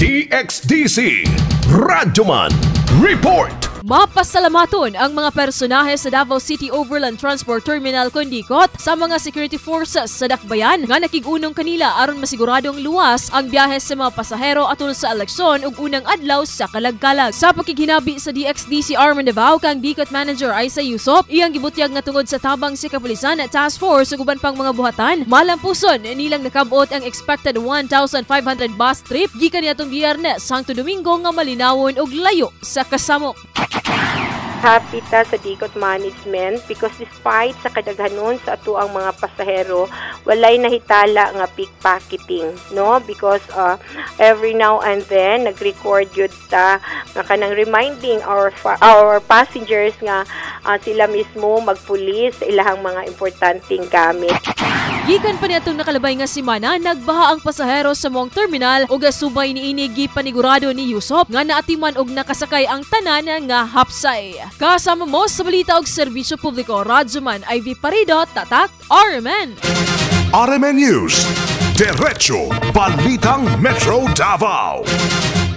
DXDC Radyoman Report. Mapasalamaton ang mga personahe sa Davao City Overland Transport Terminal kon DICOT sa mga security forces sa Dakbayan nga nakig-unong kanila aron masiguradong luwas ang biyahe sa mga pasahero atol sa eleksyon ug unang adlaw sa kalagkalag. Sa pakighinabi sa DXDC Arman Davao kang DICOT Manager Isa Yusop, iyang gibutyag nga tungod sa tabang sa kapulisan at task force ug uban pang mga buhatan, malampuson nilang nakabot ang expected 1,500 bus trip gikan niadtong Biyernes hangtod Domingo nga malinawon ug layo sa kasamok. Happy ta sa DICOT management because despite sa kadaghanon sa atoang mga pasahero, walay nahitala nga pickpocketing, no? Because every now and then nag-record yun ta nga kanang reminding our passengers nga sila mismo magpulis sa ilahang mga importanteng gamit. Gikan pa niadtong nakalabay nga semana, nagbaha ang pasahero sa maong terminal ug subay niini gipanigurado ni Yusop nga naatiman og nakasakay ang tanan nga hapsay. Kasama mo sa balita og serbisyo publiko, Radyoman Ivy Parido, Tatak RMN. RMN News. Diretso Balitang Metro Davao.